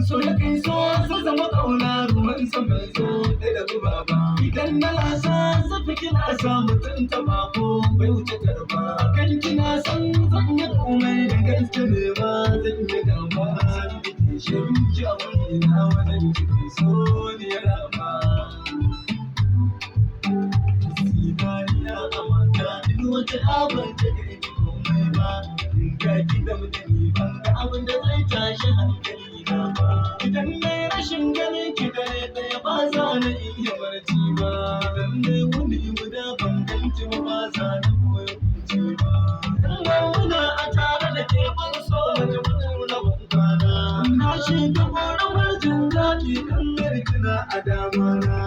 So ya kai so su zama ƙauna, ruwan sama zo da guba ba. Idan na lasa zafi kina sa mutum ta bako bai wuce karba. Kan kina san zan yi komai da gaske ne ba zan yi gaba. San kike shin ki a wuri na wajen kike so ni ya raba. Zinariya a mata duk wata abin da kai ki komai ba. In ga ki da mutane ban ga abin da zai tashi hankali na ba. Idan na yi rashin ganin ki dare ɗaya ba za na iya barci ba. Idan na yi wuni guda ban ganki ba ba za na koyi kunci ba. In na wuna a tare da ke ban so na ji mutu na ban kwana. Na shiga ƙoramar jin daɗi kan kina a dama na.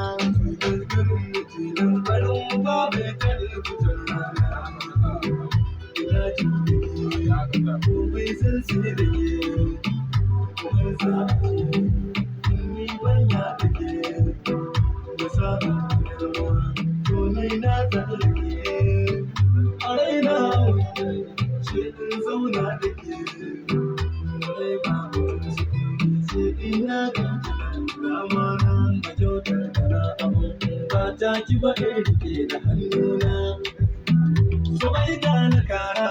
Ganin mutum farin mu ba bai kaɗe fitar rana. Ina jin da ke, komai zan sai da ke, kamar za a ce, ni ban ya da ke, ba sa girma, komai na tsallake. A raina ce in zauna da ke, rai ba sai ina ganki dama na, ba kyautar da na abun ba ta ki ba in rike da hannuna. So ai gane kara,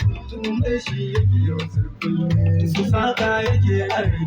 mutum mai shi yake yau sirkulle, su saka yake arziki.